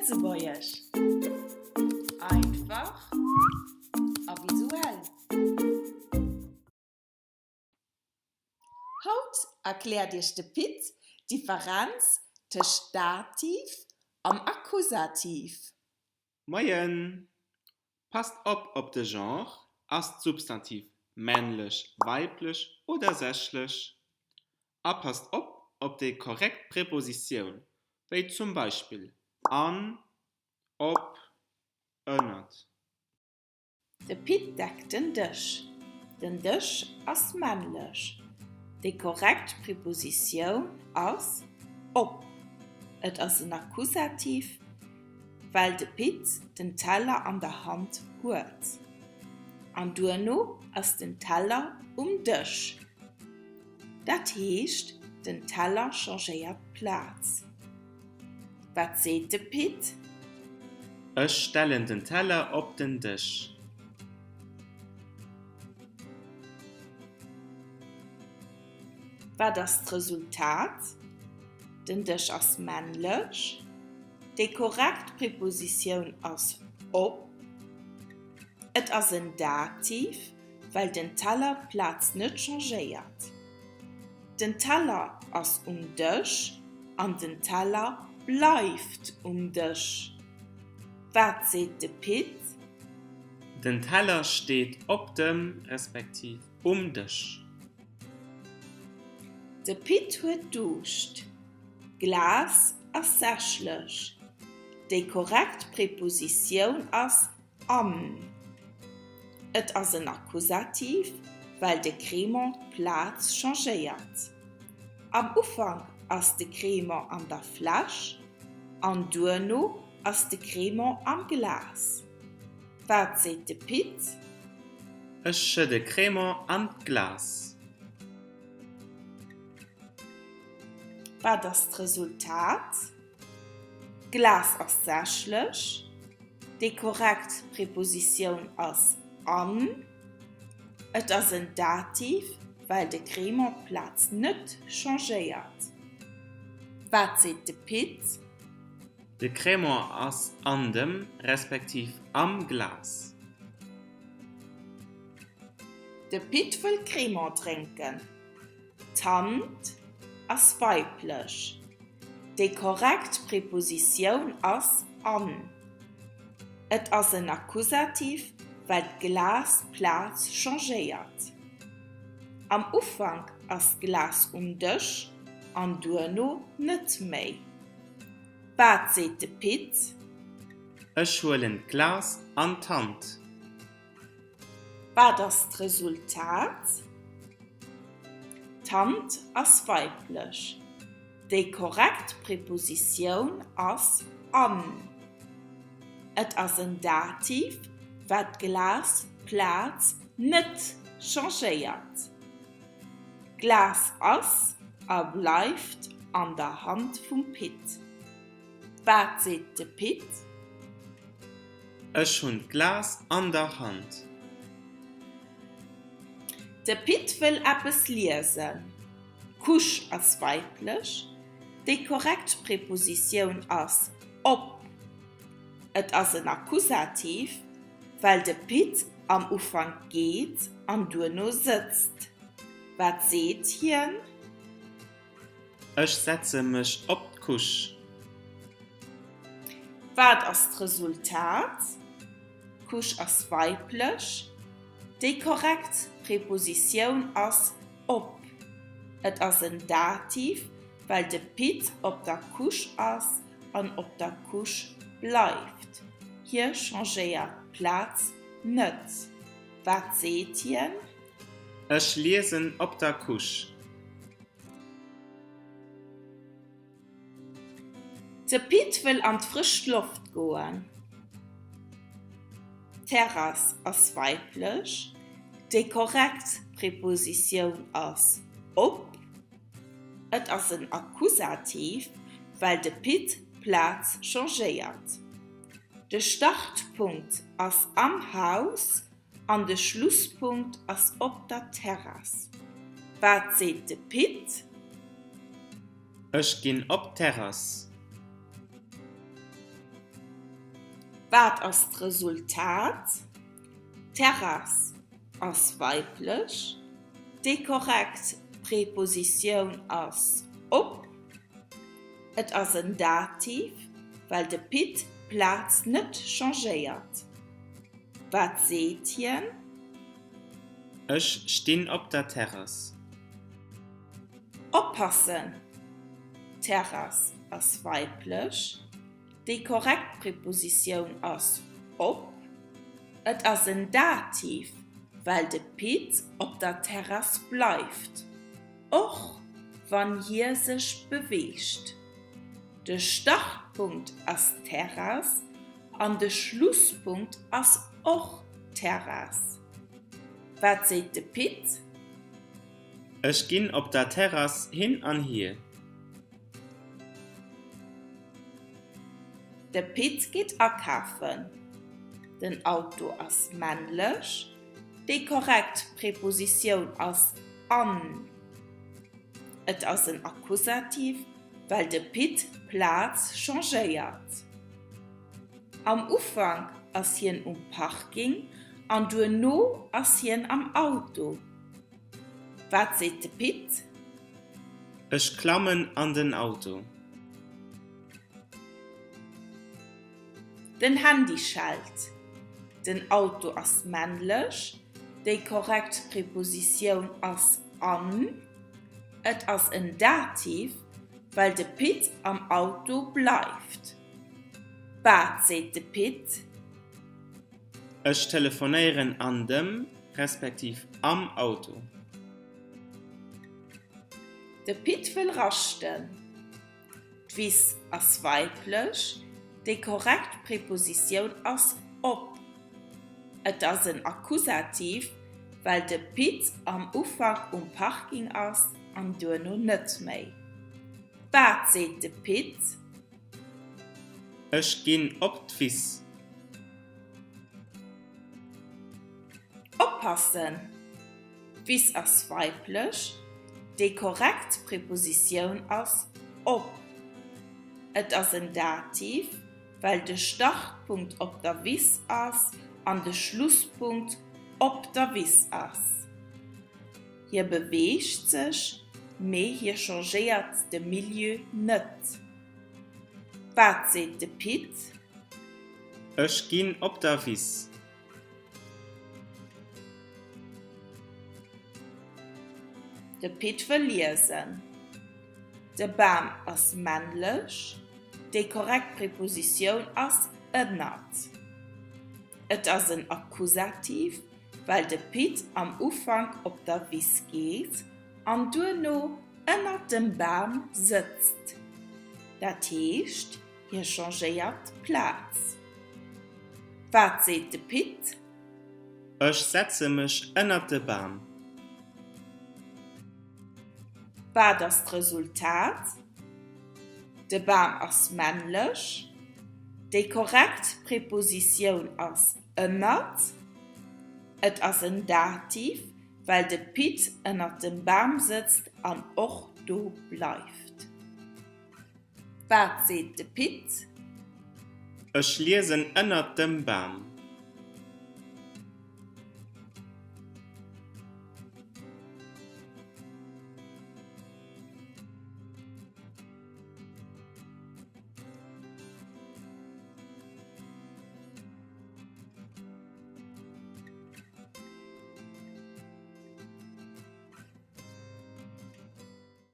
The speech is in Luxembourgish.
Lëtzebuergesch, Einfach a visuell. Haut erkläert iech de Pit d'Differenz tëscht Dativ an Akkusativ. Moien! Passt op op de Genre, ass d'Substantiv männlech, weiblech oder sächlech? A passt op op déi korrekt Prepositioun, wéi zum Beispill an, op, ënnert. De Pit deckt den Dësch. Den Dësch ass männlech. Déi korrekt Prepositioun ass op. Et ass en Akkusativ, well de Pit den Teller an der Hand huet. An duerno ass den Teller um Dësch. Dat heescht, den Teller changéiert d'Plaz. Wat seet de Pit? Ech stellen den Teller op den Dësch. Wat ass d'Resultat? Den Dësch ass männlech. Déi korrekt Prepositioun ass op. Et ass en Dativ, well den Teller d'Plaz net changéiert. Den Teller ass um Dësch an den Teller bleift um Dësch. Wat seet de Pit? Den Teller steet op dem respektiv um Dësch. De Pit huet Duuscht. D'Glas ass sächlech. Déi korrekt Prepositioun ass An et ass en Akkusativ, well de Crémant d'Plaz changéiert. Am Ufank ass de Crémant an der Fläsch an duerno ass de Crémant am Glas. Wat seet de Pit? Ech schëdde Crémant an d'Glas. Wat ass d'Resultat? D'Glas ass sächlech. Déi korrekt Prepositioun ass an. Et ass en Dativ, well de Crémant d'Plaz net changéiert. Wat seet de Pit? De Crémant ass an dem respektiv am Glas. De Pit wëll Crémant drénken. D'Hand ass weiblech. Déi korrekt Prepositioun ass an. Et ass en Akkusativ, well d'Glas d'Plaz changéiert. Am Ufank ass d'Glas um Dësch an duerno net méi. Wat seet de Pit? Ech huelen d'Glas an d'Hand. Wat ass d'Resultat? D'Hand ass weiblech. Déi korrekt Prepositioun ass an. Et ass en Dativ, well d'Glas d'Plaz net changéiert. D'Glas ass a bleift an der Hand vum Pit. Wat seet de Pit? Ech hunn d'Glas an der Hand. De Pit wëll eppes liesen. D'Couche ass weiblech. Déi korrekt Prepositioun ass op. Et ass en Akkusativ, well de Pit am Ufank geet an duerno sëtzt. Wat seet hien? Ech setze mech op d'Couche. Wat ass d'Resultat? D'Couche ass weiblech. Déi korrekt Prepositioun ass op. Et ass en Dativ, well de Pit op der Couche ass an op der Couche bleift. Hie changéiert d'Plaz net. Wat seet hien? Ech liesen op der Couche. De Pit wëll an d'frësch Loft goen. D'Terrass ass weiblech. Déi korrekt Prepositioun ass op. Et ass en Akkusativ, well de Pit d'Plaz changéiert. De Startpunkt ass am Haus An de Schlusspunkt ass op der Terrass. Wat seet de Pit? Ech ginn op d'Terrass. Wat ass d'Resultat? D'Terrass ass weiblech. Déi korrekt Prepositioun ass op. Et ass en Dativ, well de Pit d'Plaz net changéiert. Wat seet hien? Ech stinn op der Terrass. Oppassen! D'Terrass ass weiblech. Déi korrekt Prepositioun ass op. Et ass en Dativ, well de Pit op der Terrass bleift, och wann hie sech beweegt. De Startpunkt ass d'Terrass an de Schlusspunkt ass och d'Terrass. Wat seet de Pit? Ech ginn op der Terrass hin an hier. De Pit geet akafen. Den Auto ass männlech. Déi korrekt Prepositioun ass an. Et ass en Akkusativ, well de Pit d'Plaz changéiert. Am Ufank ass hien um Parking an duerno ass hien am Auto. Wat seet de Pit? Ech klammen an den Auto. Den Handy schellt. Den Auto ass männlech. Déi korrekt Prepositioun ass an. Et ass en Dativ, well de Pit am Auto bleift. Wat seet de Pit? Ech telefonéieren an dem respektiv am Auto. De Pit wëll raschten. D'Wiss ass weiblech. Déi korrekt Prepositioun ass op. Et ass en Akkusativ, well de Pit am Ufank um Parking ass an duerno net méi. Wat seet de Pit? Ech ginn op d'Wiss. Oppassen! D'Wiss ass weiblech, déi korrekt Prepositioun ass op. Et ass en Dativ, well de Startpunkt op der Wiss ass an de Schlusspunkt op der Wiss ass. Hie beweegt sech, mee hie changéiert de Milieu net. Wat seet de Pit? Ech ginn op der Wiss. De Pit wëll liesen. De Bam ass männlech. Déi korrekt Prepositioun ass ënnert. Et ass en Akkusativ, well de Pit am Ufank op der Wiss geet an duerno ënnert dem Bam sëtzt. Dat heescht, Hie changéiert d'Plaz. Wat seet de Pit? Ech setze mech ënnert de Bam. Wat ass d'Resultat? De Bam ass männlech. Déi korrekt Prepositioun ass ënnert. Et ass en Dativ, well de Pit ënnert dem Bam sëtzt an och do bleift. Wat seet de Pit? Ech liesen ënnert dem Bam.